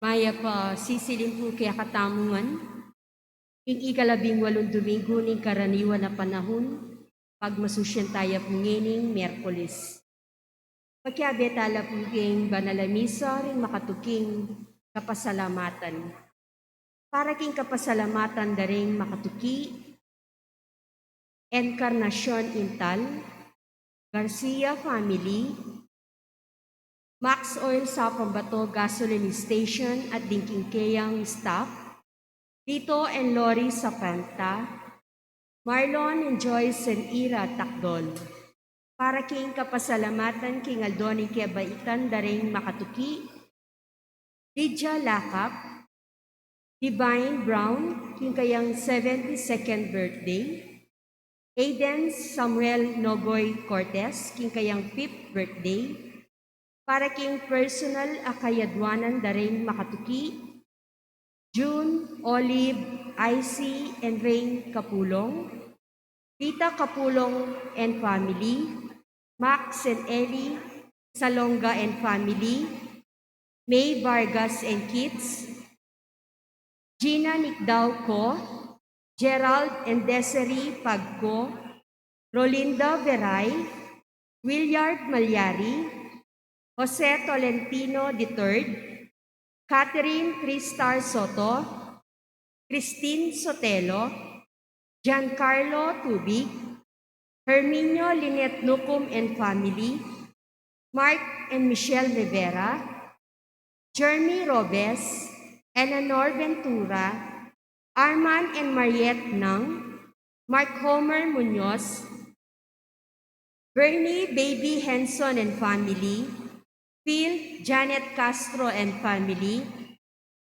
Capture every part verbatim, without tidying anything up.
Mayap a sisilim pu kekatamu ngan, ing ikalabing walung Domingo ning karaniwan a panahun, pagmasusyan taya pu ngening Miyerkules. Pakiabe tala pu king banal a misa ring makatuking kapasalamatan. Para king kapasalamatan da ring makatuki, Encarnacion Intal, Garcia family, Max Oil Sapambato Gasoline Station at ding kayang staff, Lito and Lori Sapanta, Marlon and Joyce and Ira Takdol. Para king kapasalamatan king aldo ning kebaitan da ring makatuki, Lydia Lakap, Divine Brown, king kayang seventy-second birthday, Aiden Samuel Nogoy Cortez, king kayang fifth birthday, para king personal a kayadwanan da ring makatuki, June, Olive, Icy, and Rain Kapulong, Rita Kapulong and family, Max and Ellie Salonga and family, May Vargas and kids, Gina Nicdao Co, Gerald and Desiree Pagco, Rolinda Veray, Willard Malyari, Jose Tolentino the third, Catherine Tristar Soto, Christine Sotelo, Giancarlo Tubig, Herminio Lynette Nucum and family, Mark and Michelle Rivera, Jeremy Robes, Eleanor Ventura, Arman and Mariette Nang, Mark Homer Muñoz, Bernie Baby Henson and family, Phil Janet Castro and family,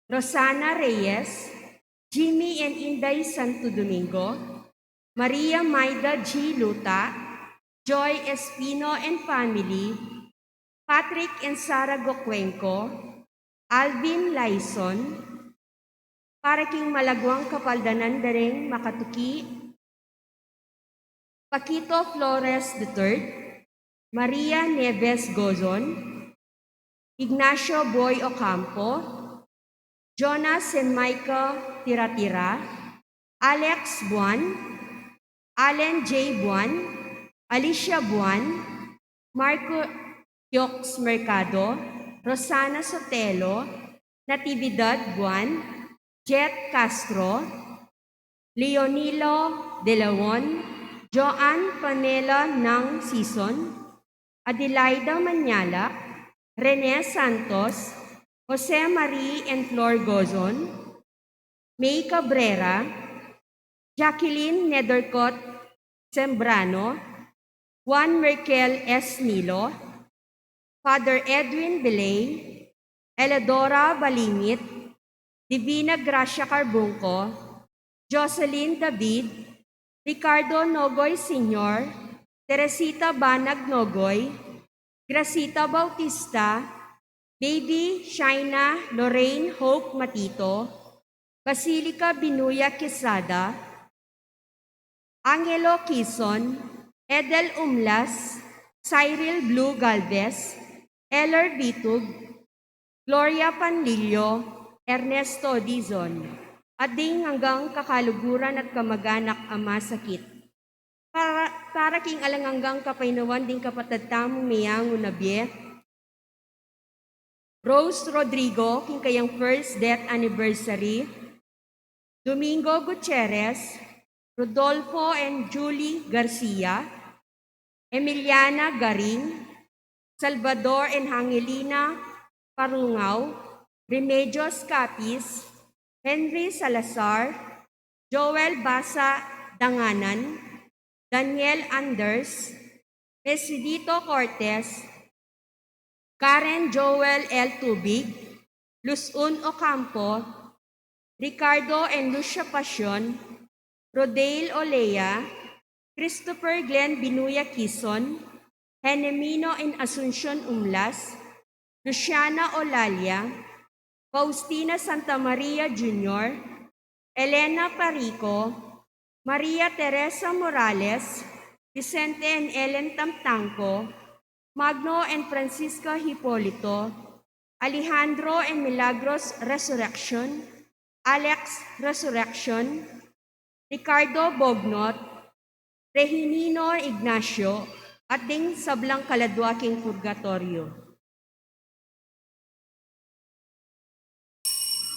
Rosana Reyes, Jimmy and Inday Santo Domingo, Maria Maida G Luta, Joy Espino and family, Patrick and Sara Gocuenco, Alvin Laison, para king malagwang kapaldanan da ring makatuki, Paquito Flores the third, Maria Nieves Gozon, Ignacio Boy Ocampo, Jonas and Micah Tiratira, Alex Buan, Allen J Buan, Alicia Buan, Marco Yox Mercado, Rosana Sotelo, Natividad Buan, Jet Castro, Leonilo De Leon, Joan Pamela Nang Sison, Adelaida Mañala, Rene Santos, Jose Marie and Flor Gozon, May Cabrera, Jacqueline Nethercott Sembrano, Juan Merkel S Nilo, Father Edwin Belay, Eladora Balingit, Divina Gracia Carbungco, Jocelyn David, Ricardo Nogoy Senior, Teresita Banag Nogoy, Gracita Bautista, Baby Shaina Lorraine Hope Matito, Basilica Binuya Quesada, Angelo Quizon, Edel Umlas, Cyril Blue Galvez, Eller Bitug, Gloria Panlilio, Ernesto Dizon, at ding anggang kakaluguran at kamaganak a masakit. Para, para king alang anggang kapaynawan ding kapatad tamung meyangu na bie, Rose Rodrigo, king kayang first death anniversary, Domingo Gutierrez, Rodolfo and Julie Garcia, Emiliana Garing, Salvador and Angelina Parungao, Remedios Capiz, Henry Salazar, Joel Basa Danganan, Daniel Anders, Mesidito Cortez, Karen Joel L Tubig, Luzon Ocampo, Ricardo and Lucia Pasion, Rodale Olea, Christopher Glenn Binuya Quizon, Henemino and Asuncion Umlas, Luciana Olalia, Faustina Santa Maria Junior, Elena Parico, Maria Teresa Morales, Vicente and Ellen Tamtangco, Magno and Francisca Hipolito, Alejandro and Milagros Resurrection, Alex Resurrection, Ricardo Bognot, Reginino Ignacio, at ding sablang kaladua king purgatoryo.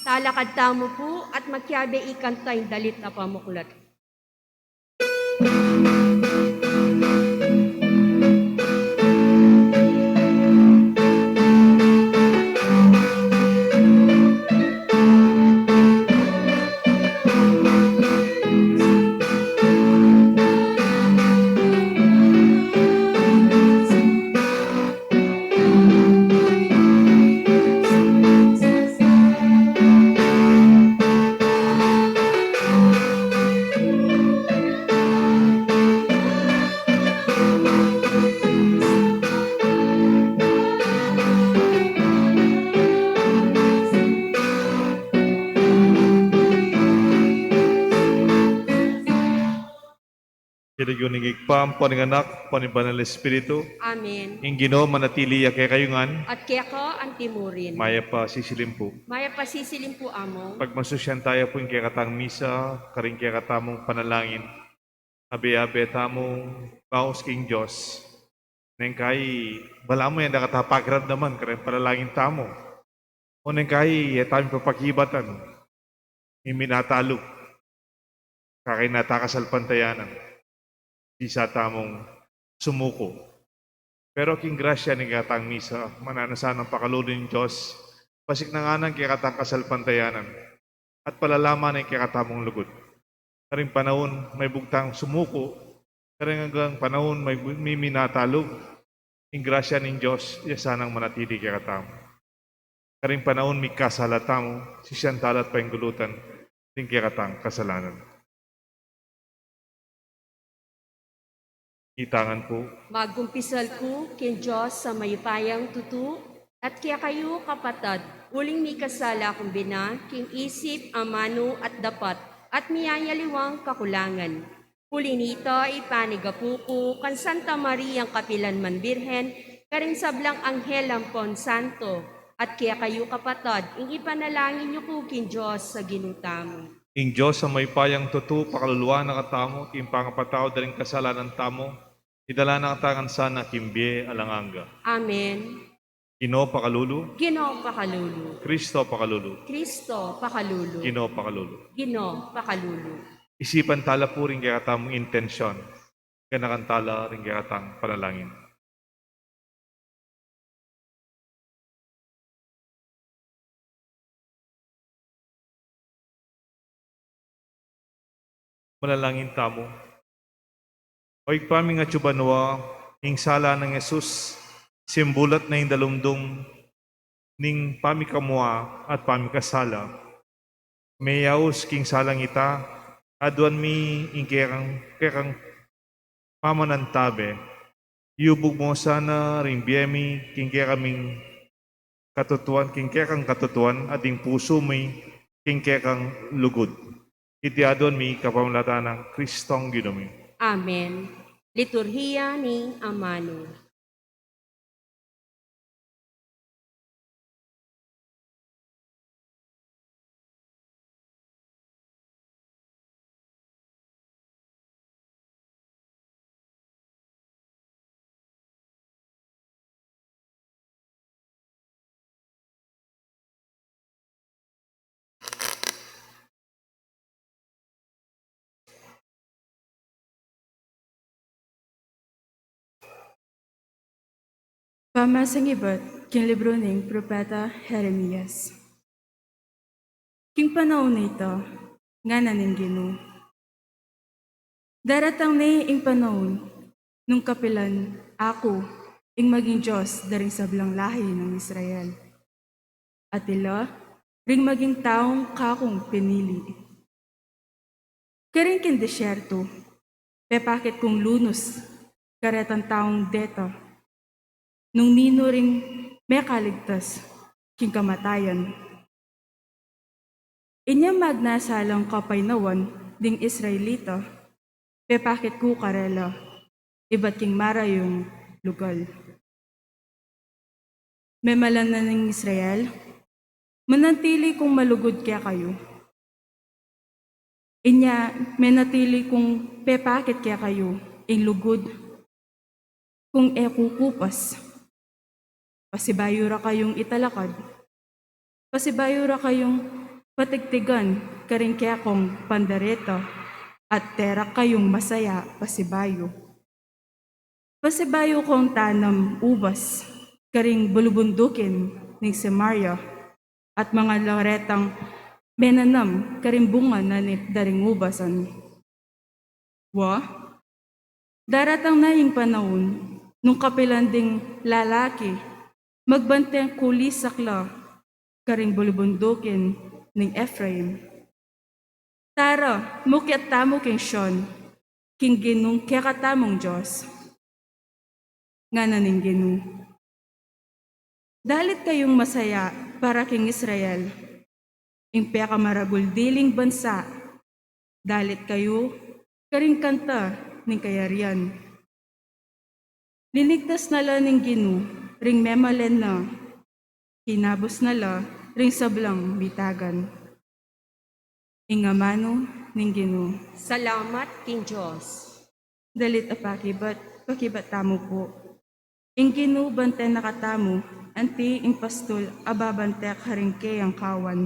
Talakad tamu pu at makiabe ikanta ing dalit a pamuklat. King lagyu ning Ibpa, ampo ning Anak, ampo ning Banal a Espiritu. Amen. Ing Ginu manatili ya kekayu ngan. At keka antimurin. Mayap a sisilim pu. Mayap a sisilim pu, Among. Pagmasusyan taya pu ing kekatang misa, karing kekatamung panalangin. Abe-abe tamung baus king Dios. Neng kai, balamu e da kata pakiramdaman, karing panalangin tamu. O neng kai, e tamu papakibatan ing minatalub, kakarin na ta kasalpantayanan, bisa tamung sumuku. Pero king grasya ning kekatang misa, mananu sanang pakalulu ning Dios, pasiknangan na ing kekatang kasalpantayanan, at palalaman na ing kekatamung lugud. Karing panaun, maibug tang sumuku, karing anggang panaun, maibug, mi-, minatalub, ing grasya ning Dios, iya sanang manatili kekatamu. Karing panaun mikasala tamu, sisian tala at painggulutan ding kekatang kasalanan. Itangan pu. Magkumpisal ku king Dios a mayupayang tutu, at kekayu kapatad, uling mikasala kung bina king isip, amanu at dapat, at miyayaliwang kakulangan. Uli nita, ipanigapu ku kang Santa Mariang kapilan man Birhen, karing sablang anghel ampon santo, at kekayu kapatad, ing ipanalangin yu ku king Dios a Ginu tamu. Ing Dios a mayupayang tutu, pakaluluan na katamu, king pangapatawad da ring kasalanan tamu, idala na katamu ngan sana king bie alang angga. Amen. Ginu pakalulu. Ginu pakalulu. Kristo pakalulu. Kristo pakalulu. Ginu pakalulu. Ginu pakalulu. Isipan tala pu ring kekatamung intensyon. Ganakan tala ring kekatang panalangin. Manalangin tamu. O Ibpa ming atsu banua, ing sala nang Jesus, simbulat na ing dalumdum ning pamikamua at pamikasala. Meyaus king salang ita, aduan mi ing kekang, kekang pamanantabe. Yubug mu sana ring bie mi king kekaming katutuan, king kekang katutuan, at ing pusu mi king kekang lugud. Iti aduan mi kapamilatan nang Kristong Ginu mi. Amen. Liturhiya ning Amanu. Pamasang ibat king libru ning Propeta Jeremias. King panaun a ita, ngana ning Ginu, daratang ne ing panaun nung kapilan aku ing maging Dios da ring sablang lahi nang Israel. At ila ring maging taung kakung pinili. Karin king desierto, pepakit kung lunus karetang taung deta, nung ninu ring mekaligtas king kamatayan. Inya magnasalang kapaynawan ding Israelita, pepakit ku karela ibat king marayung lugal. memalen na ning Israel, manatili kung malugud kekayu. Inya, menatili kung pepakit kekayu ing lugud kung e kukupas. Pasibayu ra kayung italakad. Pasibayu ra kayung patigtigan karing kekong pandareta, at tera kayung masaya pasibayu. Pasibayu kong tanam ubas karing bulubundukin ning Samaria, at mangaretang menanam karing bunga na ni, da ring ubasan. Wa, daratang na ing panaun nung kapilan ding lalaki magbanteng kulisak la karing bulubundukin ning Efraim. Tara, mukyat tamu king Sion, king Ginung kekatamung Dios, ngana ning Ginu. Dalit kayung masaya para king Israel, ing pekamaragul diling bansa. Dalit kayu karing kanta ning kayarian. Linigtas na la ning Ginu ring memalen na, kinabus na la ring sablang bitagan. Ing amanu ning Ginu. Salamat king Dios. Dalit a pakibat, pakibat tamu pu. Ing Ginu bante na katamu, anti ing pastul a babante karing keyang kawan.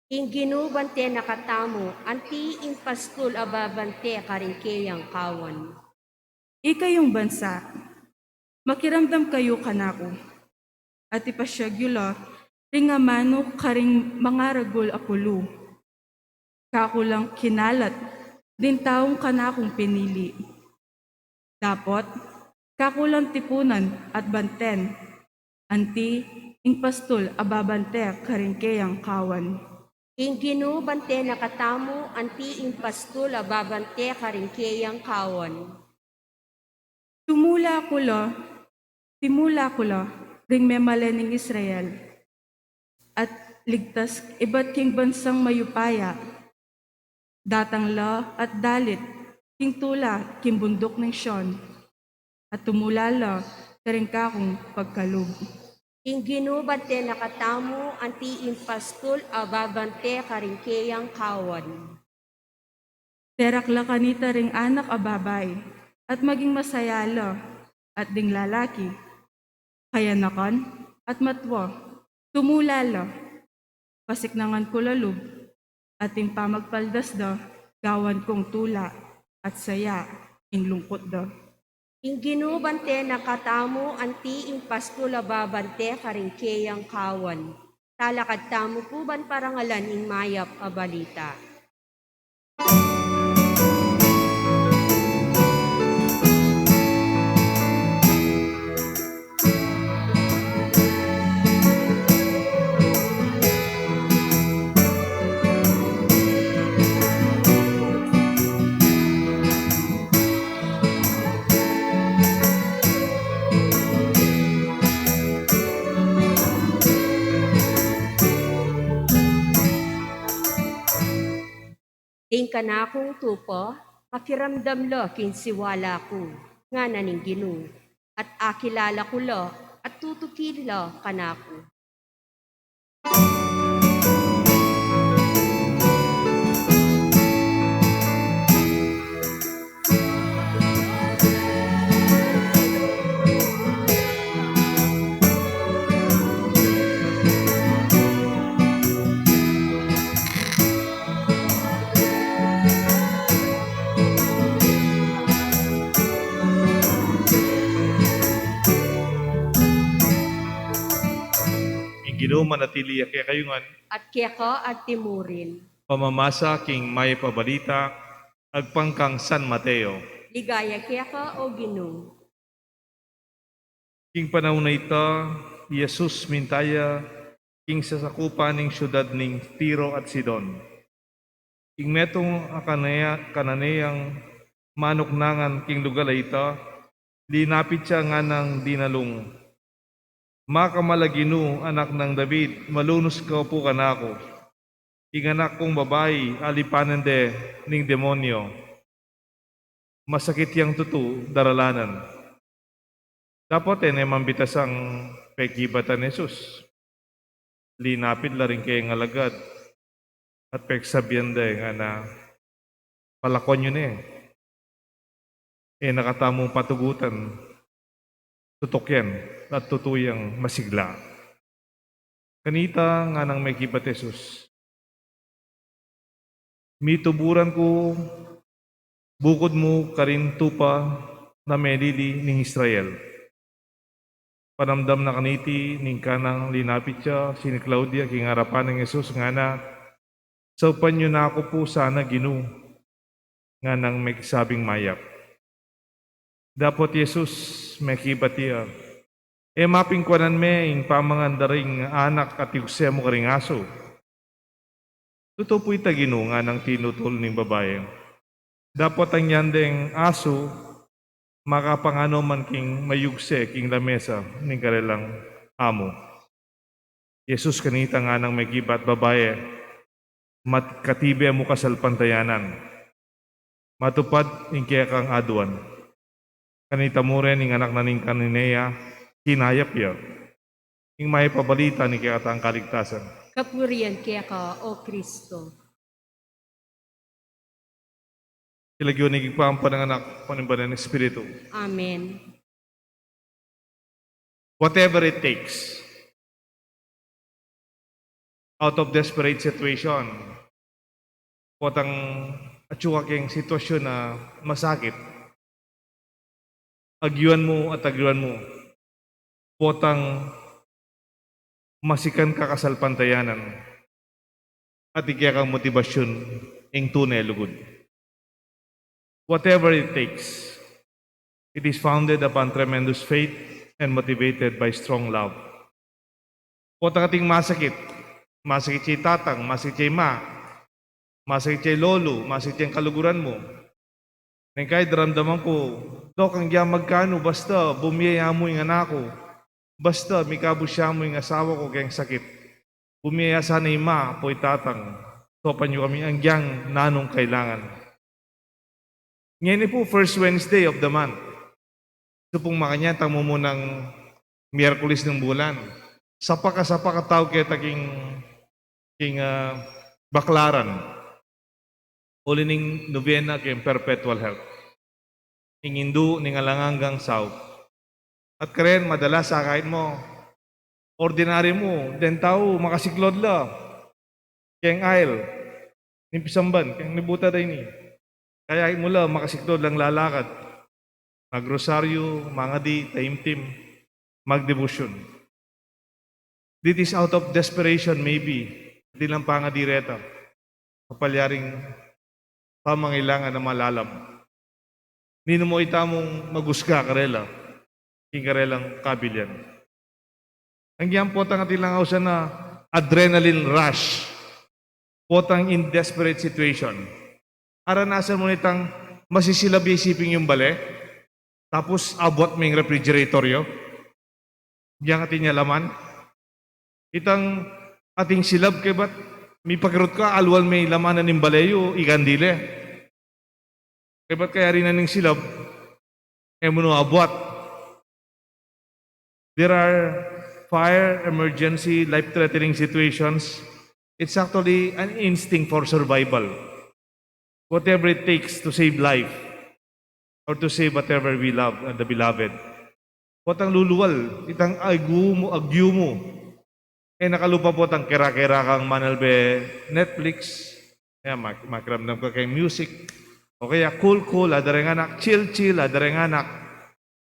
Ing Ginu bante na katamu, anti ing pastul a babante karing keyang kawan. Ikayung bansa, makiramdam kayu kanaku, at ipasyag yu la ring amanu karing mangaragul a pulu. Kaku lang kinalat ding taung kanakung pinili. Dapot, kaku lang tipunan at banten, anti ing pastul a babante karing keyang kawan. Ing Ginu bante na katamu, anti ing pastul a babante karing keyang kawan. Tumula ku la, timula ku la ring memalen ning Israel, at ligtas ibat king bansang mayupaya. Datang la at dalit king tula king bunduk ning Sion, at tumula la karing kakung pagkalub. Ing Ginu bante na katamu, anti ing pastul a babante karing keyang kawan. Terak la kanita ring anak a babai, at maging masaya la, at ding lalaki, kayanakan at matua, tumula la. Pasiknangan ku la lub, at ing pamagpaldas da, gawan kung tula at saya ing lungkut da. Ing Ginu bante na katamu, anti ing pastul a babante karing keyang kawan. Talakad tamu pu ban parangalan ing mayap a balita. Ding kanakung tupa, makiramdam la king siwala ku, ngana ning Ginu, at akilala ku la, at tutuki la kanaku. Ing Ginu manatili ya kekayu ngan. At keka at timurin. Pamamasa king mayap a balita agpang kang San Mateo. Ligaya keka, o Ginu. King panaun a ita, i Jesus minta ya king sasakupan ning siudad ning Tiro at Sidon. Ing metung a Kananea-, Kananeang manuknangan king lugal a ita, linapit ya nganang dinalung, "Makamal a Ginu, Anak nang David, malunus ka pu kanaku. Ing anak kung babai, alipanan de ning demonyo. Masakit yang tutu daralanan." Dapot e ne mambitasang pekibatan Jesus. Linapit la ring kayang alagad at peksabian da ngana, "Palakwan yu ne. E na katamu patugutan, tutu yan, at tutu yang masigla." Kanita nganang mekibat Jesus, "Mituburan ku bukud mu karin tupa na melili ning Israel." Panamdam na kaniti ning kanang linapit ya, siniklaud ya king arapan nang Jesus, ngana, "Saupan yu na ku pu sana, Ginu," nganang mekisabing mayap. Dapot Jesus mekibat ya, "E mapingkuanan me ing pamangan da ring anak at yugse mu karing asu?" "Tutu pu ita, Ginu," nganang tinutul ning babai. "Dapot angyan deng asu makapanganu man king mayugse king lamesa ning karelang amu." Jesus kanita nganang mekibat, "Babai, makatibe mu kasalpantayanan. Matupad ing kekang aduan." Kanita mu rin ing anak na ning kanene ya, kinayap ya. Ing mayap a balita ning kekatang kaligtasan. Kapurian keka, O Kristo. King lagyu ning Ibpa, ampon ning Anak, ampon ning Banal a Espiritu. Amen. Whatever it takes. Out of desperate situation. Potang atyu ka king sitwasyun a masakit. Agyuan mu at agyuan mu. Potang masikan ka kasalpantayanan at ing kekang motibasyun ing tune lugud. Whatever it takes, it is founded upon tremendous faith and motivated by strong love. Potang ating masakit, masakit ya i tatang, masakit ya i ma, masakit ya i lolo, masakit ya ing kaluguran mu. Neng kaya daramdaman ku, "Dok, anggyang magkanu, basta bumie ya mu ing anak ku, basta mikabus ya mu ing asawa ku keng sakit. Bumie ya sana i ma ampon i tatang, saupan yu kami anggyang nanung kailangan." Ngeni pu, first Wednesday of the month. Supung makanyan, tang mumunang Miyerkules ning bulan. Sapak a sapak a tau keta king, king, ah, baklaran. Uli ning nobena king perpetual help. Ing Indu ning alang anggang saup. At karen, madalas, akakit mu, ordinaryu mu, deng tau makasiklod la keng aisle ning pisamban, keng nibutan da ini. Kaya mu la makasiklod lang lalakad, magrosaryu, mangadi, taimtim, magdebosyun. This is out of desperation, maybe. Atin lang pangadi reta. Mapalyaring pamangailangan a malalam. Ninu mu itamung magusga karela king karelang kabilyan? Anggyang potang atin lang ausan a adrenaline rush. Potang in desperate situation. Aranasan mu nitang masisilab ya isiping yung bale, tapos abuat me ing refrigerator yu. Yang atin ya laman. Itang ating silab, kaybat mipakirut ka, alual me ing laman na ning bale yu, ikang dili. Kaybat kayari na ning silab, e mu no abuat. There are fire, emergency, life-threatening situations. It's actually an instinct for survival. Whatever it takes to save life or to save whatever we love and the beloved. Potang lulual itang agyu mu, agyu mu. E na kalupa potang kera-kera kang manalbe Netflix. Ayan, mak-, makiramdam ka keng music. O kaya cool-cool, ada reng anak, chill-chill, ada reng anak.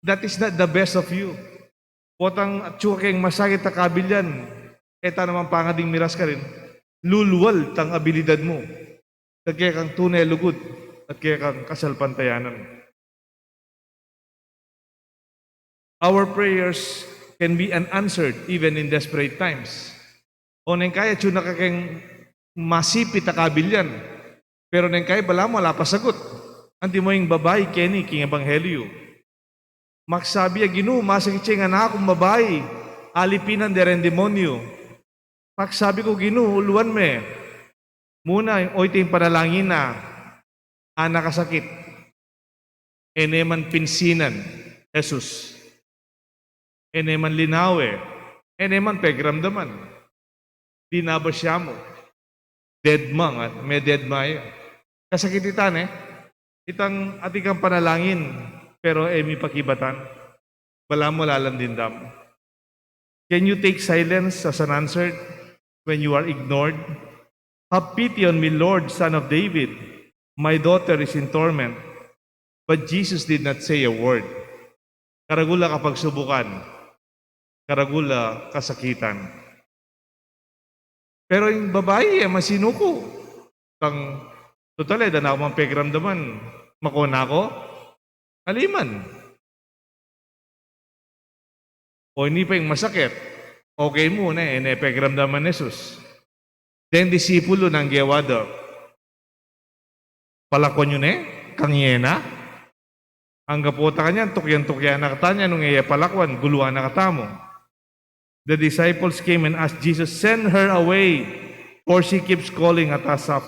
That is not the best of you. Potang atyu ka keng masakit a kabilyan, e ta naman pangading miras karin, lulual tang abilidad mu. Kekang tune lugud at kekang kasalpantayanan. Our prayers can be unanswered even in desperate times. O neng kaya atyu na ka keng masipit a kabilyan, pero neng kaya balamu ala pa sagut. Antimo ing babai keni king ebanghelyu. Magsabi ya, "Ginu, masakit ya ing anak kung babai, alipinan de reng demonyu." Pagsabi ku, "Ginu, uluan me muna, o iti ing panalangin na, anak a sakit." E ne man pinsinan Jesus. E ne man linawe. E ne man pekiramdaman. Di na ba siya mu? Dedma nga, me dedma ya. Kasakit ita ne. Itang atin kang panalangin, pero e mipakibatan. Balamu lalam dimdam. Can you take silence as an answer when you are ignored? "Have pity on me, Lord, Son of David. My daughter is in torment." But Jesus did not say a word. Karagul a kapagsubukan. Karagul a kasakitan. Pero ing babai, e, masinuku. Tang, total, e, da na ku mang pekiramdaman, makona ku. Ali man. O ini pa ing masakit. Okay mu ne, e ne pekiramdaman Jesus. Deng disipulu nang gewa da, "Palakwan yu ne, kang ye na?" Anggapu ta kanyan, tukyan-tukyan na katamu, nung e ya palakwan, guluan na katamu. The disciples came and asked Jesus, "Send her away, for she keeps calling at us up."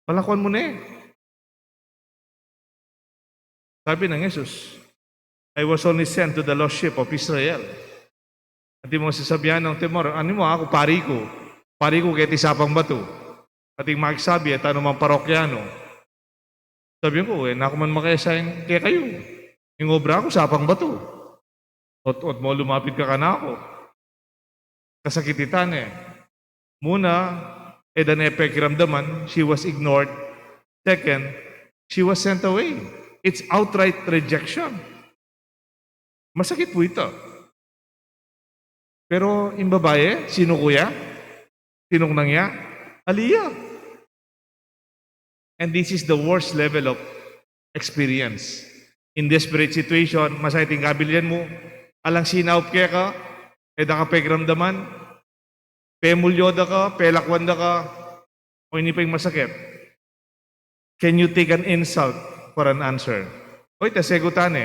Palakwan mu ne. Sabi nang Jesus, "I was only sent to the lost sheep of Israel." Atin mung sasabian nang, "Timor, ani mu, aku pari ku. Pari ku keti Sapang Batu." Atin makisabi, "E tanu mang parokyanu." Sabi ku, "E naku man makasain kekayu. Ing obra ku Sapang Batu. Ot, ot mo lumapit ka kanaku." Kasakit ita ne. Muna, e da ne pekiramdaman, she was ignored. Second, she was sent away. It's outright rejection. Masakit pu ita. Pero ing babai, sinuku ya? Tinuknang ya? Ali ya. And this is the worst level of experience. In desperate situation, masakit ing kabilian mu, alang sinaup keka, e da ka pekiramdaman, pemulyo da ka, pelakwan da ka, o ini pa ing masakit. Can you take an insult for an answer? O ita, segutan ne,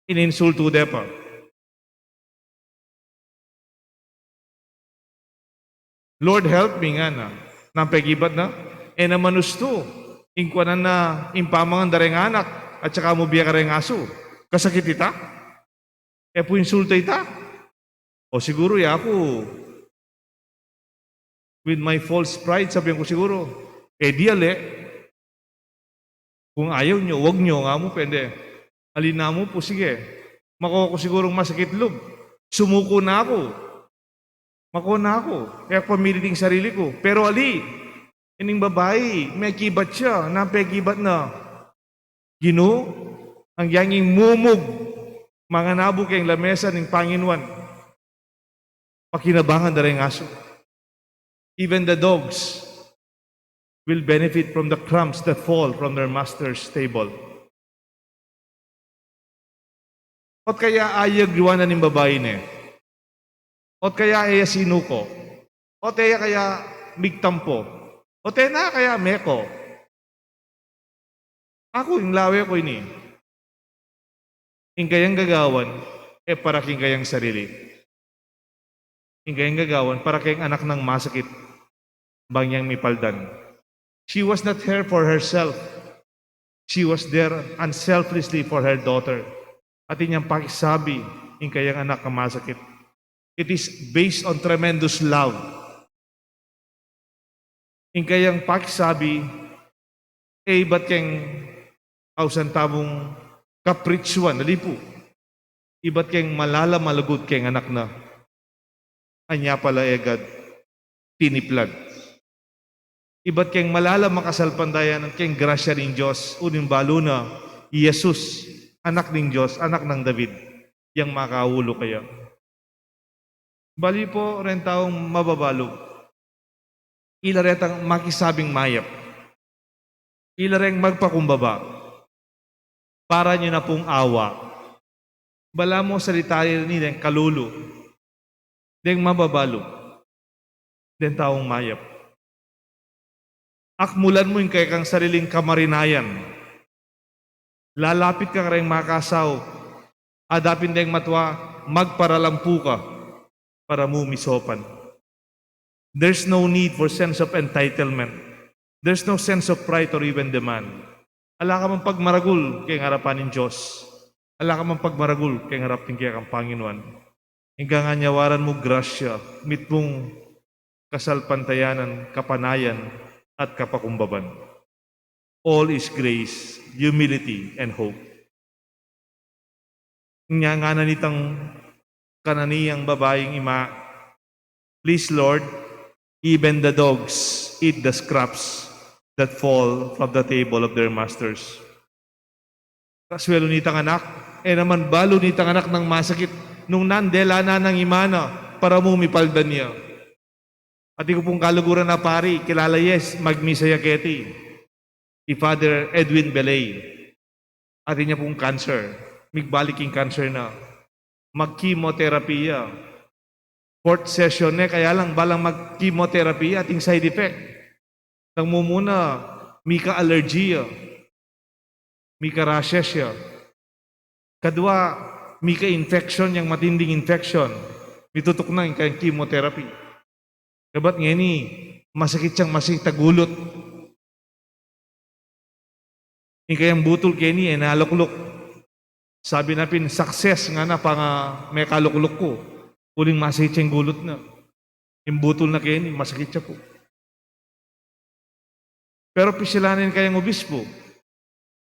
ininsultu de pa. "Lord, help me," ngana. Nang pegibat na, e na manustu ing kuanan na ing pamangan da reng anak, at saka mu bie kareng asu. Kasakit ita? E pu insultu ita? O siguru, yaku, with my false pride, sabian ku siguru, "E di ale. Kung ayaw nyo, wag nyo," nga mu, pende. Ali na mu pu, sige. Mako ku sigurung masakit lub. Sumuku na ku. Mako na ku. E ku pamili ding sarili ku. Pero ali, ining babai, mekibat ya, nang pegibat na, "Ginu, agyang ing mumug manganabu keng lamesa ning Panginuan, pakinabangan da reng asu. Even the dogs will benefit from the crumbs that fall from their master's table." Ot kaya ayag iwanan ning babai ne. Ot kaya e ya sinuku. Ot e ya kaya migtampu. Ot e na kaya meko. Aku, ing lawe ku ini. Ing kayang gagawan, e para king kayang sarili. Ing kayang gagawan, para keng anak nang masakit, bang yang mipaldan. She was not here for herself. She was there unselfishly for her daughter. Atin yang pakisabi ing kayang anak a masakit. It is based on tremendous love. Ing kayang pakisabi, e ibat keng ausan tamung kapritsuan, ali pu. Ibat keng malalam a lugud keng anak na. Anya pala e gad tiniplad. Ibat keng malalam a kasalpantayanan keng grasya ning Dios, uling balu na i Jesus, Anak ning Dios, Anak nang David, yang makaulu kaya. Bali pu, reng taung mababalug, ila retang makisabing mayap. Ila reng magpakumbaba. Para nyo na pung awa. Balamu salita ini deng kalulu, deng mababalug, deng taung mayap. Akmulan mu ing kekang sariling kamarinayan. Lalapit ka kareng makasaup. Adapin deng matua, magparalampu ka para mu misopan. There's no need for sense of entitlement. There's no sense of pride or even demand. Ala ka mang pagmaragul keng arapan ning Dios. Ala ka mang pagmaragul keng arap ning kekang Panginoan. Ing kanganyawaran mu grasya, mitmung kasalpantayanan, kapanayan, at kapakumbaban. All is grace, humility, and hope. Nya ngana nitang Kananeyang babaing ima, "Please, Lord, even the dogs eat the scraps that fall from the table of their masters." Kasuelu nitang anak, e naman balu nitang anak nang masakit nung nandela na nang ima na para mu mipaldan ya. Atin ku pung kaluguran a pari, kilala ye, magmisa ya keti, i Father Edwin Belay. Atin ya pung cancer. Migbalik ing cancer na. Mag-chemotherapy ya. Fourth session ne, kaya lang balang mag-chemotherapy ya, atin side effect. Nang mumuna, mika-allergy ya. Mika-rashes ya. Kadua, mika-infection yang matinding infection. Mitutuk na ing kayang chemotherapy. Kabat ngeni, masakit yang masakit a gulut. Ing kayang butul keni, e na lukluk. Sabi na pin, "Success," ngana, "panga mekalukluk ku. Uling masakit yang gulut na. Ing butul na keni, masakit ya pu." Pero pisilan ne ing kayang obispu.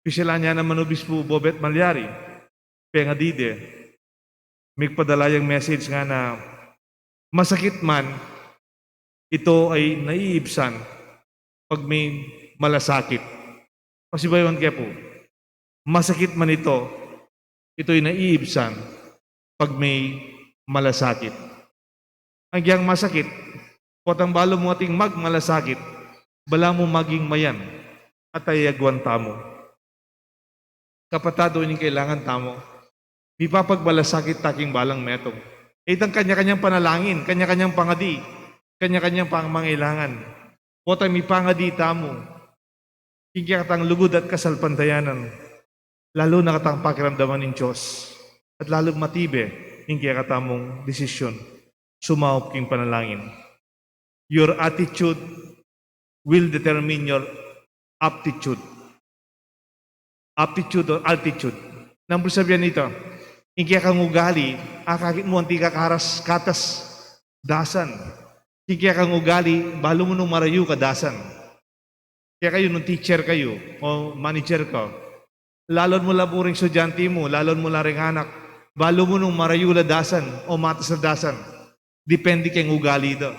Pisilan ya naman obispu Bobet Malyari. Pengadi de. Migpadala yang message ngana, "Masakit man, ito ay naiibsan pag may malasakit." Pasibayu ke pu, "Masakit man ito, ito'y naiibsan pag may malasakit." Agyang masakit, potang balu mu ating magmalasakit, balamu maging mayan at ayagwan tamu. Kapatad, o ining kailangan tamu. Mipapagmalasakit ta king balang metung. Itang kanya-kanyang panalangin, kanya-kanyang pangadi, kanya-kanyang pangangailangan. Potang mipangadi tamu king kekatang lugud at kasalpantayanan, lalu na katang pakiramdaman ning Dios, at lalung matibe ing kekatamung desisyon sumaup king panalangin. Your attitude will determine your aptitude. Aptitude or altitude. Nanu pu sabian nita? Ing kekang ugali, akakit mu anti ka karas, katas dasan. Ing kekang ugali, balu mu nung marayu ka dasan. Kaya kayu, nung teacher kayu, o manager ka, lalon mu la pu ring estudyante mu, lalon mu la ring anak, balu mu nung marayu la dasan o matas la dasan. Depende keng ugali da.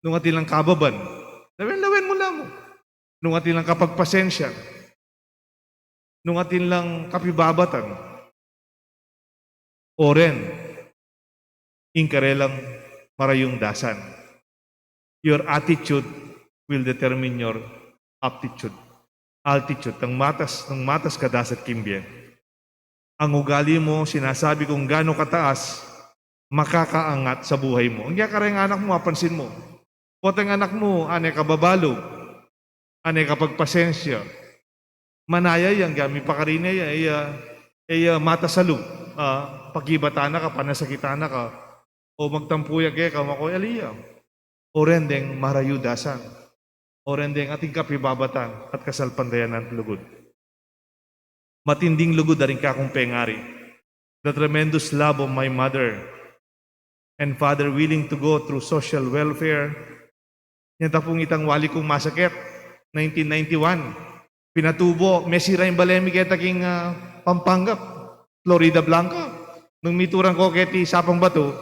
Nung atin lang kababan, lawen-lawen mu la mu. Nung atin lang kapagpasensya, nung atin lang kapibabatan, o ren ing karelang marayung dasan. Your attitude will determine your aptitude. Altitude, nung matas, nung matas ka dasan king bie. Ang ugali mo, sinasabi kung gaano kataas makakaangat sa buhay mo. Ang kareng anak mo, apansin mo. Potang anak mo, ane ka babalu, ane ka pagpasensya. Manaya yang gami pakarin ya, iya, iya mata sa lub, ah, pakibatan na ka, panasakitan na ka, o magtampu ya keka, makoy ali ya. O ren deng marayu dasan. O ren deng ating kapibabatan at kasalpantayanan lugud. Matinding lugud da ring kakung pengari. The tremendous love of my mother and father willing to go through social welfare. Yan tapung itang wali kung masakit, nineteen ninety-one. Pinatubo, mesira ing bale mi keta king, ah, Pampanga, Florida Blanca. Nung mituran ko keti Sapang Batu,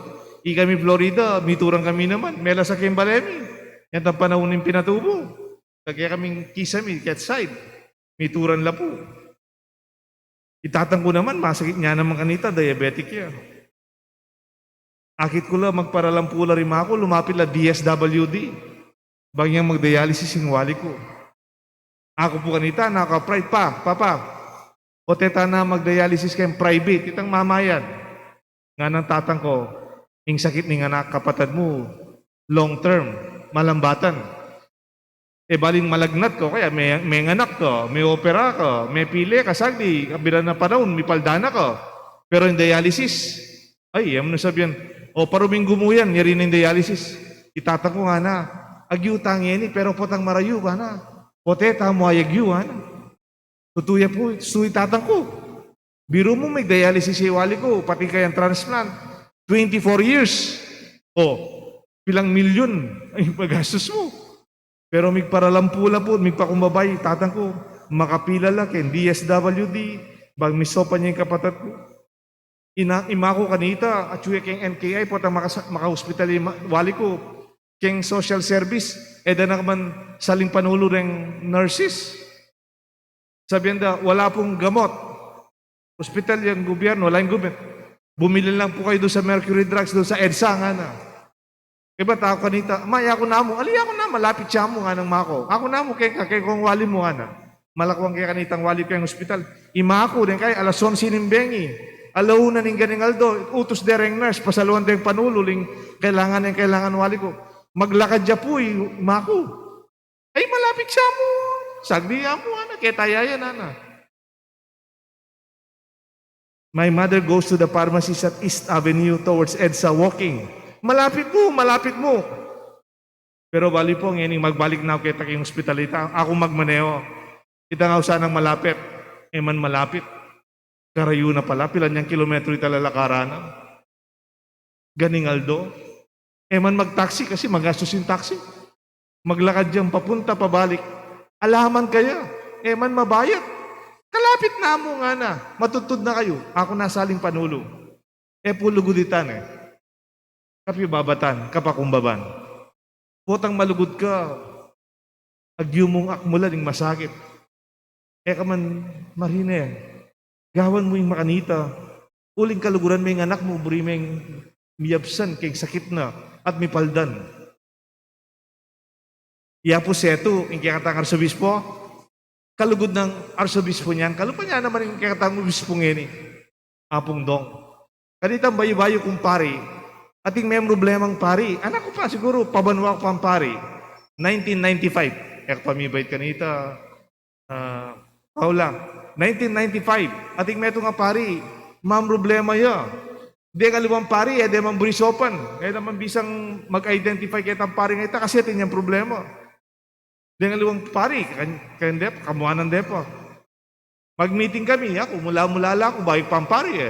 ikami Florida, mituran kami naman, melasak ing bale mi. Yan tang panaun ning pinatubo. Lage kaming kisame, ket side. Mituran la pu. I tatang ku naman, masakit ne naman kanita, diabetic ya. Akit ku la, magparalampu la ring ama ku, lumapit la D S W D. Bang yang mag-dialysis ing wali ku. Aku pu kanita, naka-private pa, "Papa, ote tana mag-dialysis keng private, itang mamayad." Nganang tatang ku, "Ing sakit ning anak, kapatad mu, long term, malambatan. E baling malagnat ka, kaya me-, menganak ka, me-opera ka, mepile ka saglit, kabira na panaun, mipalda na ka. Pero ing dialysis, ay, e mu na sabian, o paruminggu mu yan, yari na ing dialysis." I tatang ku ngana, "Agyu ta ngeni, pero potang marayu," ngana. "Ote tamu ayagyu," ngana. Tutu ya pu, su i tatang ku. Biru mu, mig-dialysis ya i wali ku, pati kayang transplant, twenty-four years. O, pilang milyun ing ipagastus mu. Pero migparalampu la pu, migpakumbaba i tatang ku, makapila la keng D S W D, bang misopan ya ing kapatad ku. Ina-, ima ku kanita, atyu ya keng N K I, potang makasa-, makahospital ya i ma-, wali ku, keng social service, e da na ka man saling panulu reng nurses. Sabian da, wala pung gamot. Hospital yang gobyerno, wala yang gobyerno. Bumili lang pu kayu dun sa Mercury Drugs, dun sa EDSA, ngana. Ibat aku kanita, "Ma, yaku namu." "Ali, yaku namu, malapit ya mu," nganang ima ku. "Aku namu, keka, keka kung wali mu," ngana. Malakuan ke kanitang wali keng hospital. Ima ku, deng kai, alas onse ning bengi. Ala una ning ganing aldo, utus de reng nurse, pasaluan deng panulu, ling kailangan, ing kailangan wali ku. Maglakad ya pu i ima ku. "Ay, malapit ya mu. Sagli ya mu, ngana, keta ya yan, ngana." My mother goes to the pharmacy at East Avenue towards EDSA walking. "Malapit mu, malapit mu." Pero bali pu, ngening magbalik na aku keta king hospital, ita, aku magmaneho. Ita nga, usa nang malapit. E man malapit. Karayu na pala, pilan yang kilometro ita lalakaran na. Ganing aldo. E man magtaksi kasi magastus ing taksi. Maglakad yang papunta, pabalik. Ala man kaya, e man mabayad. "Kalapit na mu," ngana, "matudtud na kayu. Aku na saling panulu." E pu lugud ita ne. Kapibabatan, kapakumbaban. Potang malugud ka, agyu mung akmulan ing masakit. E ka man marine. Gawan mu ing makanita. Uling kaluguran me ing anak mu, buri meng miyabsan king sakit na at mipaldan. I Apu Setu, ing kekatang arsobispo, kalugud nang arsobispo niyan, kalupa niya naman ing kekatang obispo ngeni, Apung Dong. Kanitang bayu-bayu kung pari, ating membrong pari, anak ku pa siguru, pabanua ku pang pari, nineteen ninety-five. E ku pa mibait kanita, ah, Paula, nineteen ninety-five, ating metung a pari, mamroblema ya. Deng aliwang pari, e de man buri sopan. E de man bisang mag-identify ketang pari ngeni, kasi atin yang problema. Deng aliwang pari, kan-, kayang de pa, kamuanan de pa. Mag-meeting kami, aku, mula-mula la aku, bayu ku pang pari e.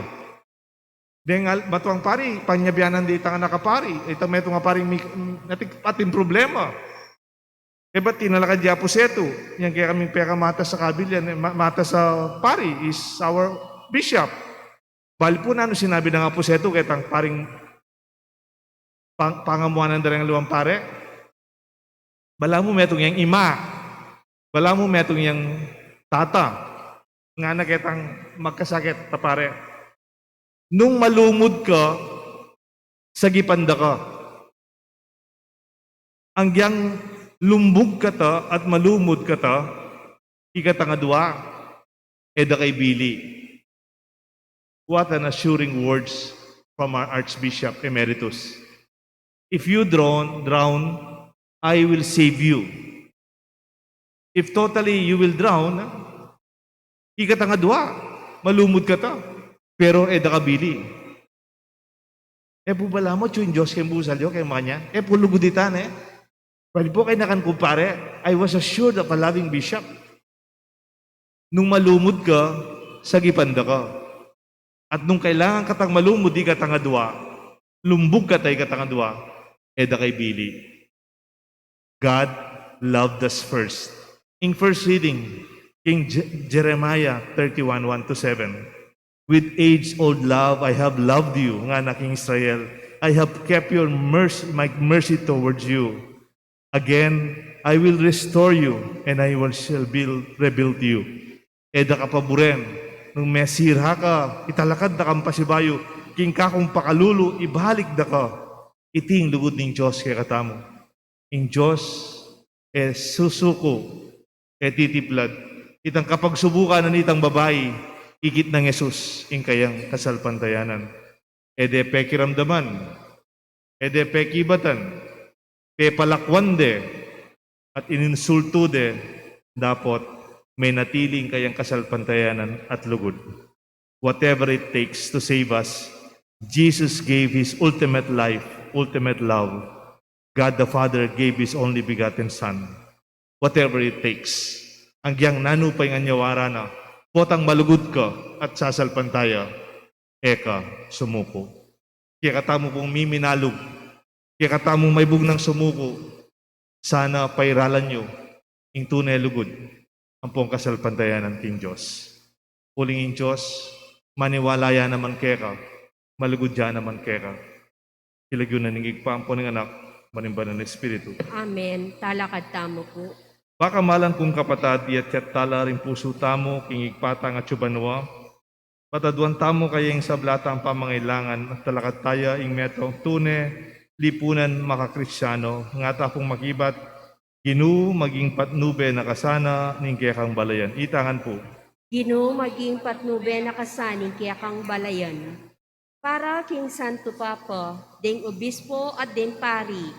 Deng al-, matuang pari, panyabianan de itang anak a pari, itang metung a pari, mi-, ating, ating problema. E bat tinalakad ya i Apu Setu, yang kekaming pekamatas a kabil yan, e, ma-, matas a pari is our bishop. Bali pu nanu sinabi nang Apu Setu ketang paring pang-, pangamuanan da reng aliwang pare? Balamu metung yang ima, balamu metung yang tata, ngana ketang magkasakit a pare. Nung malumud ka, sagipan da ka. Agyang lumbug kata at malumud kata, ikatang adua, e da ka ibili. What an assuring words from our Archbishop Emeritus. "If you drown, drown, I will save you. If totally you will drown, ikatang adua, malumud kata, pero e da ka bili." E pu balamu atyu ing Dios keng busal yu, keng makanyan? E pu lugud ita ne. Bali pu kaynakan ku pare, I was assured of a loving bishop. Nung malumud ka, sagipan da ka. At nung kailangan katang malumud ikatang adua, lumbug kata ikatang adua, e da ka ibili. God loved us first. Ing first reading, King Je-, Jeremiah thirty-one, one to seven. "With age-old love I have loved you," ngana king Israel. "I have kept your mercy, my mercy towards you. Again, I will restore you, and I will shall build, rebuild you." E da ka paburen, nung mesira ka, italakad da kang pasibayu, king kakung pakalulu, ibalik da ka. Iti ing lugud ning Dios kekatamu. Ing Dios e susuku, e titiplad. Itang kapagsubukan na nitang babai, ikit nang Jesus ing kayang kasalpantayanan. E de pekiramdaman, e de pekibatan, pepalakwan de, at ininsultu de, dapot menatili ing kayang kasalpantayanan at lugud. Whatever it takes to save us, Jesus gave His ultimate life, ultimate love. God the Father gave His only begotten Son. Whatever it takes. Agyang nanu pa ing anyawara na, Potang malugud ka at sasalpantaya, e ka sumuko. Kekatamu pung miminalug, kekatamung maibug nang sumuko, sana pairalan yu ing tune lugud ampong kasalpantayanan king Dios. Uling ing Dios maniwala ya naman keka, malugud ya naman keka. King lagyu na ning Ibpa, ampo ning Anak, ampo ning Banal a Espiritu. Amen. Talakad tamu pu. Pakamalan kung kapatad, iyatyat tala ring pusu tamu king Ibpa tang atsu banua. Pataduan tamu kaya ing sabla tang pamangailangan, at talakad taya ing metung tune lipunan makakristiano, ngata pung makibat, Ginu, maging patnube na ka sana ning kekang balayan. Itangan pu. Ginu, maging patnube na ka sana ning kekang balayan. Para king Santo Papa, deng obispo at deng pari,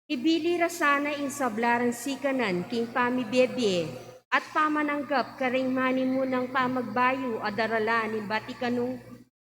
ibili ra sana ing sabla rang sikanan king pamibie-bie at pamananggap karing manimunang pamagbayu a daralan ning Vaticanong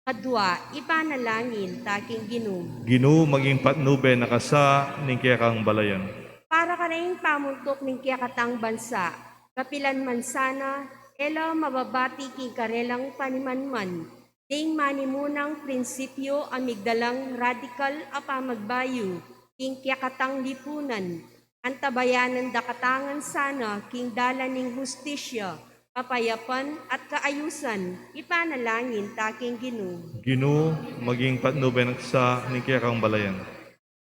kadua, ipanalangin ta king Ginu. Ginu, maging patnube na ka sa ning kekang balayan. Para karing pamuntuk ning kekatang bansa, kapilan man sana e la mababati king karelang panimanman ding manimunang prinsipyu a migdalang radikal a pamagbayu king kekatang lipunan, antabayanan da kata ngan sana king dalan ning hustisya, kapayapan, at kaayusan, ipanalangin ta king Ginu. Ginu, maging patnube na ka sa ning kekang balayan.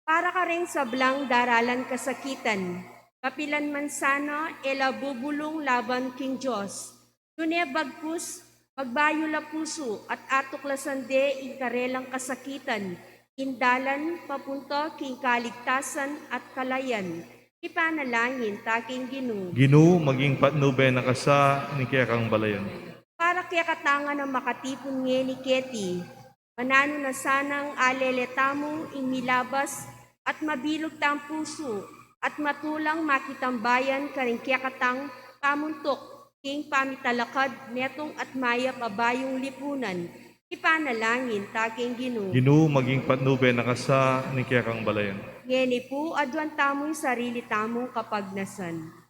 Para karing sablang daralan kasakitan, kapilan man sana e la bubulung laban king Dios, nune bagkus magbayu la pusu at atuklasan de ing karelang kasakitan, ing dalan papunta king kaligtasan at kalayan, ipanalangin ta king Ginu. Ginu, maging patnube na ka sa ning kekang balayan. Para kekata ngan a makatipun ngeni keti, mananu na sanang alele tamu ing milabas at mabilug tang pusu at matulang makitambayan karing kekatang pamuntuk king pamitalakad netung at mayap a bayung lipunan, ipanalangin ta king Ginu. Ginu, maging patnube na ka sa ning kekang balayan. Ngeni pu, aduan tamu ing sarili tamung kapagnasan.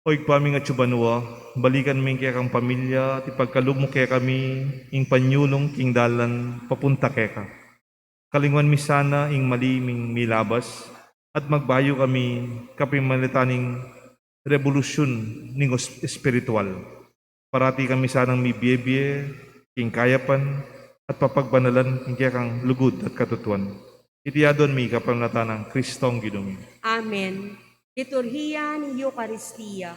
O Ibpa ming atsu banua, balikan mu ing kekang pamilya at ipagkalub mu kekami ing panyulung king dalan papunta keka. Kalinguan mi sana ing mali ming milabas at magbayu kami kapamilatan ning rebolusyun ning os-, espiritual. Parati kami sanang mibie-bie king kayapan at papagbanalan king kekang lugud at katutuan. Iti aduan mi kapamilatan nang Kristong Ginu mi. Amen. Liturhiya ning Eukaristia.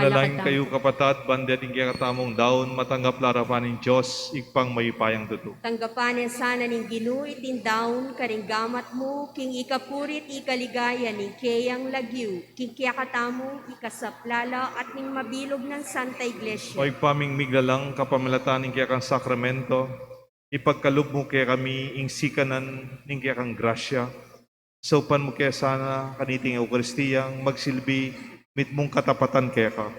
Manalangin kayu, kapatad, ban ding kekatamung daun matanggap la arapan ning Dios, Ibpang mayupayang tutu. Tanggapan na sana ning Ginu iting daun karing gamat mu, king ikapuri't ikaligaya ning keyang lagyu, king kekatamung ikasaplala at ning mabilug nang Santa Iglesia. O Ibpa ming miglalang, kapamilatan ning kekang sakramento, ipagkalub mu kekami ing sikanan ning kekang grasya. Saupan mu ke sana kaniting Eukaristia, magsilbi mitmung katapatan keka.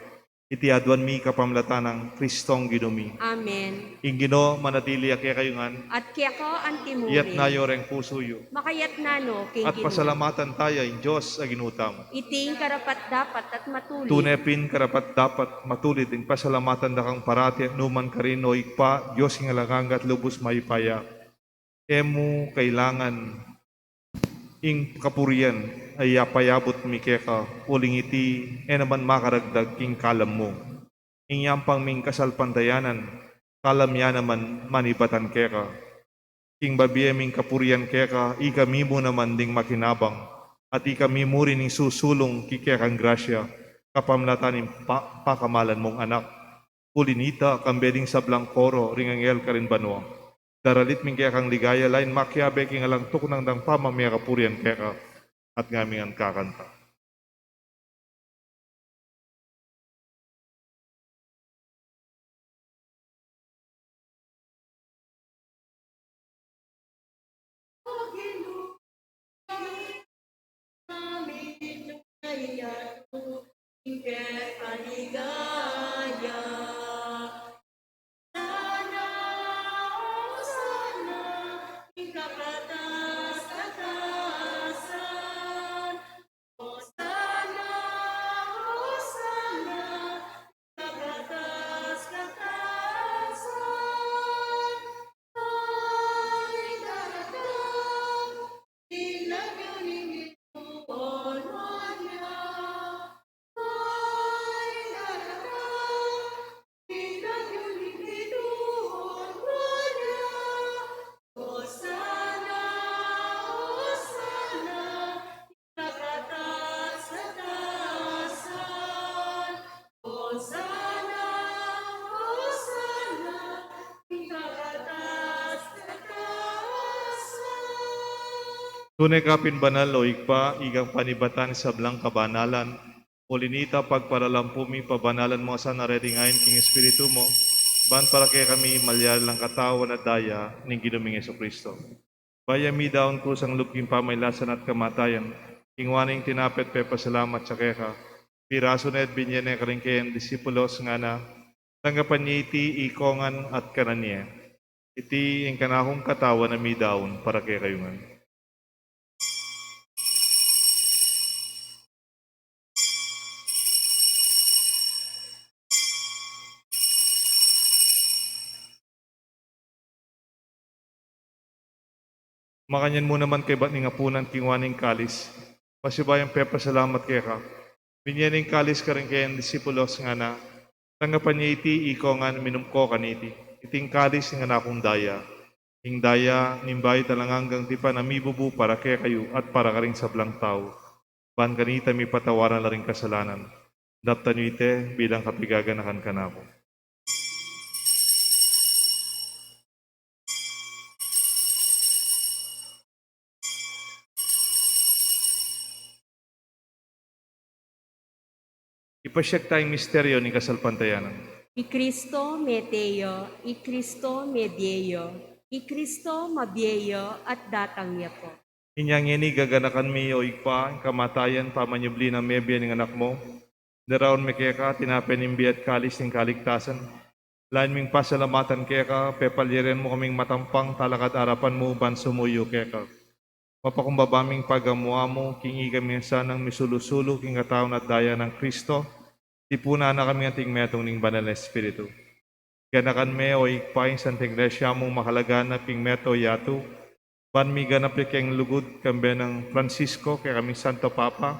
Iti aduan mi kapamilatan nang Kristong Ginu mi. Amen. Ing Ginu manatili ya kekayu ngan. At keka antimurin. Iyatas yu reng pusu yu. Makayatas no king Ginu. At pasalamatan taya ing Dios a Ginu tamu. Iti ing karapat-dapat at matulid. Tune pin karapat-dapat, matulid ing pasalamatan da kang parati at nukarin man, O Ibpa, Dios king alang angga at lubus mayupaya. E mu kailangan ing kapurian a ipayabut mi keka, uling iti e naman makaragdag king kalam mu. Ing yampang ming kasalpantayanan, kalam ya naman manibatan keka. King babie ming kapurian keka, ikami mu naman ding makinabang, at ikami mu rin ing susulung king kekang grasya, kapamilatan ning pa-, pakamalan mung Anak. Uli nita, kambe ding sablang koro ring anghel karin banua, daralit mi ing kekang ligaya, lain makiabe king alang tuknang dang pamamie kapurian keka, at ngaming ngan kakanta. Tune ka pin banal, O Ibpa, ikang panibatan ning sablang kabanalan. Uli nita, pagparalampu mi, pabanalan mu sa reting ain king Espiritu mu, ban para kekami malyari lang katawan at daya ning Ginu ming Jesucristo. Bayu mi daun kusang lub king pamailasan at kamatayan, kinua ne ing tinape at pepasalamat ya keka, pirasu ne at binye ne karing keyang disipulos, ngana: Tanggapan ye iti ikongan at kanan ye. Iti ing kanakung katawan a midaun para kekayu ngan. Makanyan mu naman kaybat ning apunan, kinua ne ing kalis, pasibayu yang pepasalamat keka, binye ne ing kalis karing keyang disipulos, ngana: Tanggapan ye iti ikongan, minum ko kaniti. Iti ing kalis ning kanakung daya, ing daya ning bayu at alang anggang tipan a mibubu para kekayu at para karing sablang tau, ban kanita mipatawaran la ring kasalanan. Daptan yu iti bilang kapaganakan kanaku. Ipasyag taya ing misteryo ning kasalpantayanan. I Kristo mete ya, i Kristo mebie ya, i Kristo mabie ya at datang ya pu. Inya ngeni gaganakan mi, O Ibpa, ing kamatayan pamanyubli nang mebie ning Anak mu. Daraun mi keka tinape ning bie at kalis ning kaligtasan. Lain ming pasalamatan keka, pepalyarin mu kaming matampang talakad arapan mu ban sumuyu keka. Mapakumbaba ming pagamu-amu king ikami sanang misulu-sulu king katawan at daya nang Kristo, tipunan na kami anting metung ning Banal a Espiritu. Ganakan me, O Ibpa, ing Santa Iglesia mung makalaganap king meto yatu, ban miganap ya king lugud, kambe nang Francisco, kekaming Santo Papa,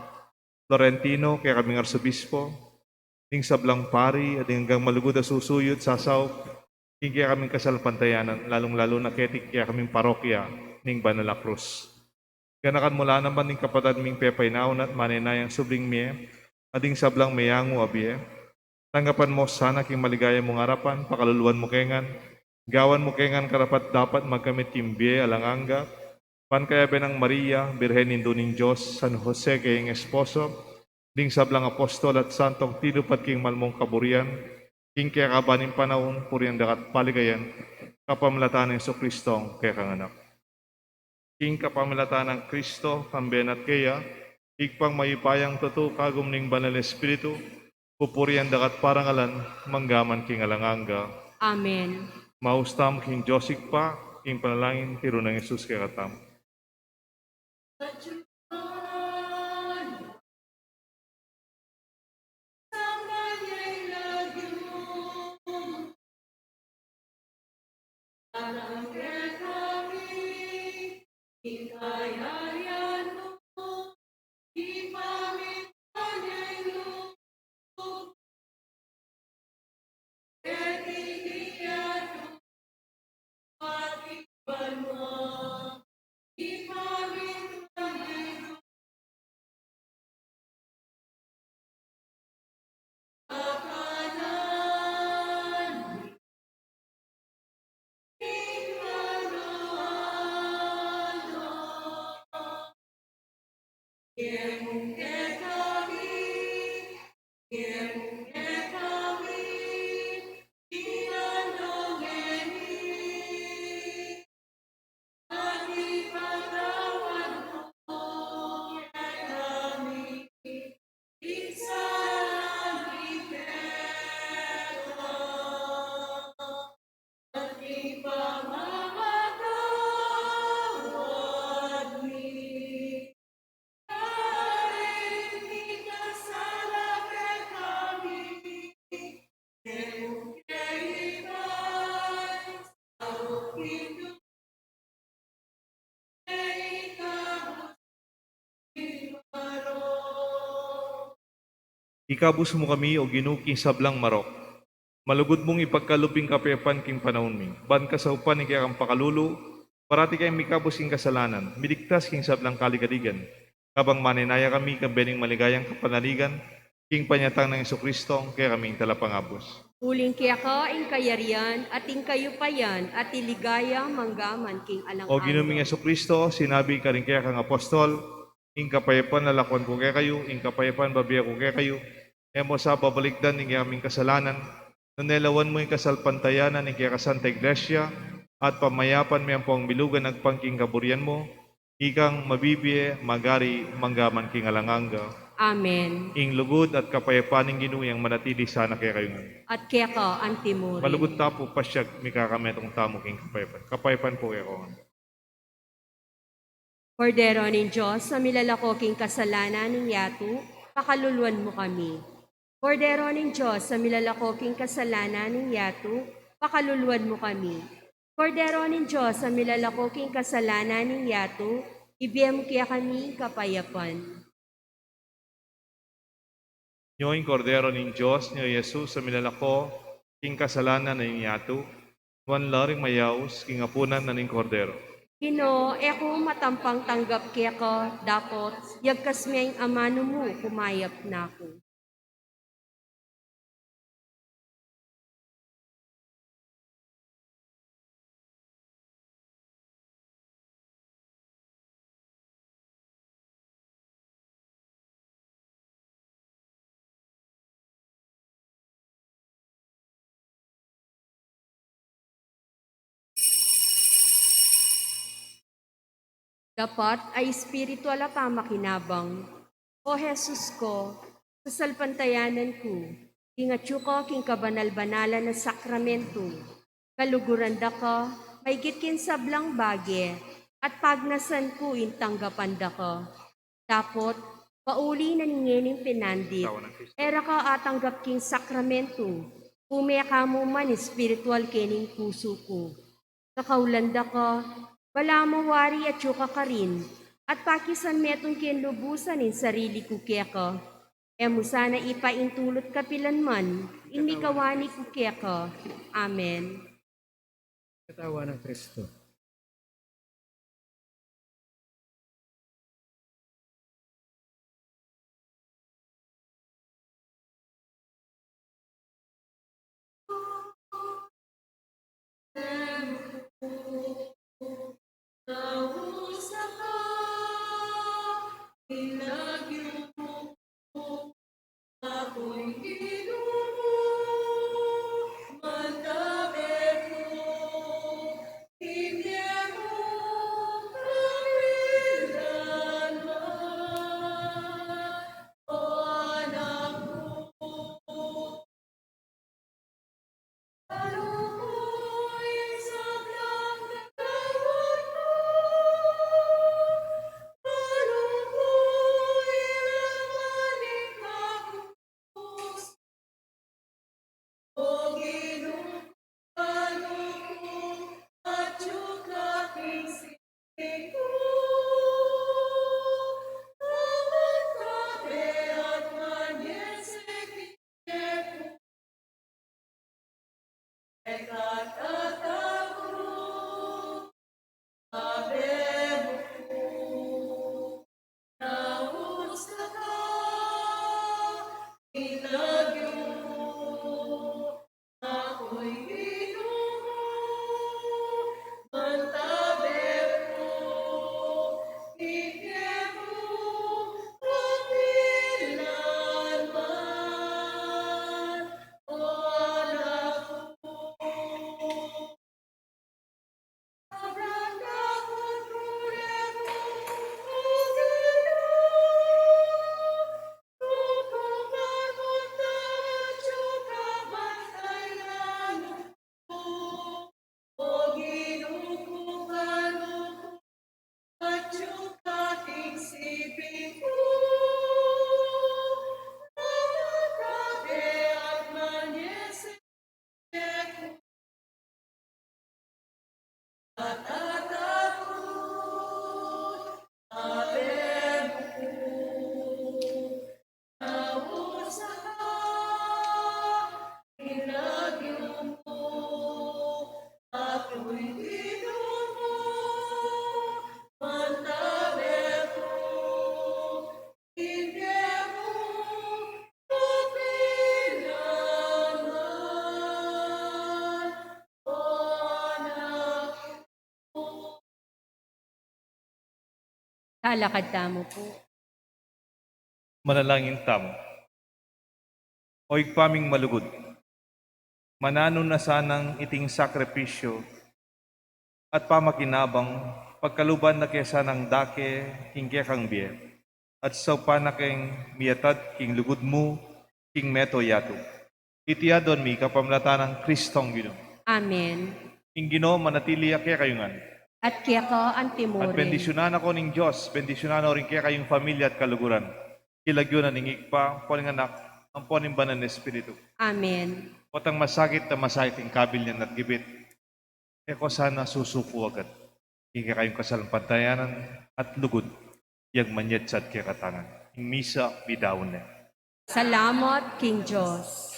Florentino, kekaming Arsobispo, ding sablang pari, at ding anggang malugud a susuyu at sasaup king kekaming kasalpantayanan, lalung-lalu na keti kekaming parokya ning Banal a Krus. Ganakan mu la naman ding kapatad ming pepainaun at manenayang subling mie, at ding sablang meyangu a bie, Tanggapan mu sana king maligaya mung arapan, pakaluluan mu kengan, gawan mu kengan karapat-dapat magkamit king bie alang angga, ban kayabe nang Maria, Birhen Indu ning Dios, San Jose kayang esposo, ding sablang apostol at santong tinupad king mal mung kaburian, king kekaban ning panaun, purian da ka at paligayan, kapamilatan nang Jesucristo, kekang Anak. King kapamilatan nang Kristo, kambe na at keya, Ibpang mayupayang tutu, kagum ning Banal Espiritu, pupurian da ka at parangalan, mangga man king alang angga. Amen. Maus tamu king Dios Ibpa, king panalangin tiru nang Jesus kekatamu. Ikabus mu kami, O Ginu, king sablang marok. Malugud mung ipagkalub ing kapayapan king panaun mi. Ban kasaupan ning kekang pakalulu, parati kaming mikabus king kasalanan, miligtas king sablang kaligaligan. Kabang manenaya kami, kambe ning maligayang kapanaligan, king panyatang nang Jesucristo, kekaming talapangabus. Uling keka ing kayarian, at ing kayupayan, at ing ligaya, mangga man king alang angga. O Ginu ming Jesucristo, sinabi karing kekang apostol, ing kapayapan lalakwan ku kekayu, ing kapayapan bibie ku kekayu. E mu sa babalikdan ing kekaming kasalanan, nune lawan mu ing kasalpantayanan ning kekang Santa Iglesia, at pamayapan me ampong milugan agpang king kaburian mu, ikang mabibie, magari, mangga man king alang angga. Amen. Ing lugud at kapayapan ning Ginu yang manatili sana kekayu ngan. At keka antimurin. Malugud ta pu, pasiag, mikakametung tamu king kapayapan. Kapayapan pu kekayu ngan. Kordero ning Dios, a milalako king kasalanan ning yatu, pakaluluan mu kami. Kordero ning Dios, a milalako king kasalanan ning yatu, pakaluluan mu kami. Kordero ning Dios, a milalako king kasalanan ning yatu, ibie mu kekami ing kapayapan. Nyo ing Kordero ning Dios, nyo i Jesus a milalako king kasalanan ning yatu, nuan la ring mayaus king apunan na ning Kordero. Ginu, e ku matampang tanggap keka, dapot yagkas me ing amanu mu, kumayap na ku. Dapat a espiritual a pamakinabang. O Jesus ku, sasalpantayanan ku ing atyu ka king kabanal-banalan a sakramentu. Kaluguran da ka maigit king sablang bage, at pagnasan ku ing tanggapan da ka. Dapot pauli na ning ngening pinandit, e ra ka atanggap king sakramentu, ume ka mu man espiritual kening pusu ku. Kakaulan da ka, balamu wari atyu ka karin, at pakisan metung king lubusan ing sarili ku keka. E mu sana ipaintulut kapilan man ing mikawani ku keka. Amen. Katawan nang Kristo. Talakad tamu pu. Manalangin tamu. O Ibpa ming malugud, mananu na sanang iting sakripisyu at pamakinabang pagkaluban na ke sanang dake king kekang bie, at saupan na keng miyatad king lugud mu king mabilug a yatu. Iti aduan mi kapamilatan nang Kristong Ginu. Amen. Ing Ginu manatili ya kekayu ngan. At keka antimurin. At bendisyunan na ko ning Dios, bendisyunan na rin kekayung pamilya at kaluguran. King lagyu na ning Ibpa, ampo ning Anak, ampo ning Banal a Espiritu. Amen. Potang masakit na masakit ing kabil niyan at gibit, e ko sana susuku agad king kekayung kasalpantayanan at lugud, yang manyad sa at kekatamu ngan. Ing misa, midaun ne. Salamat king Dios.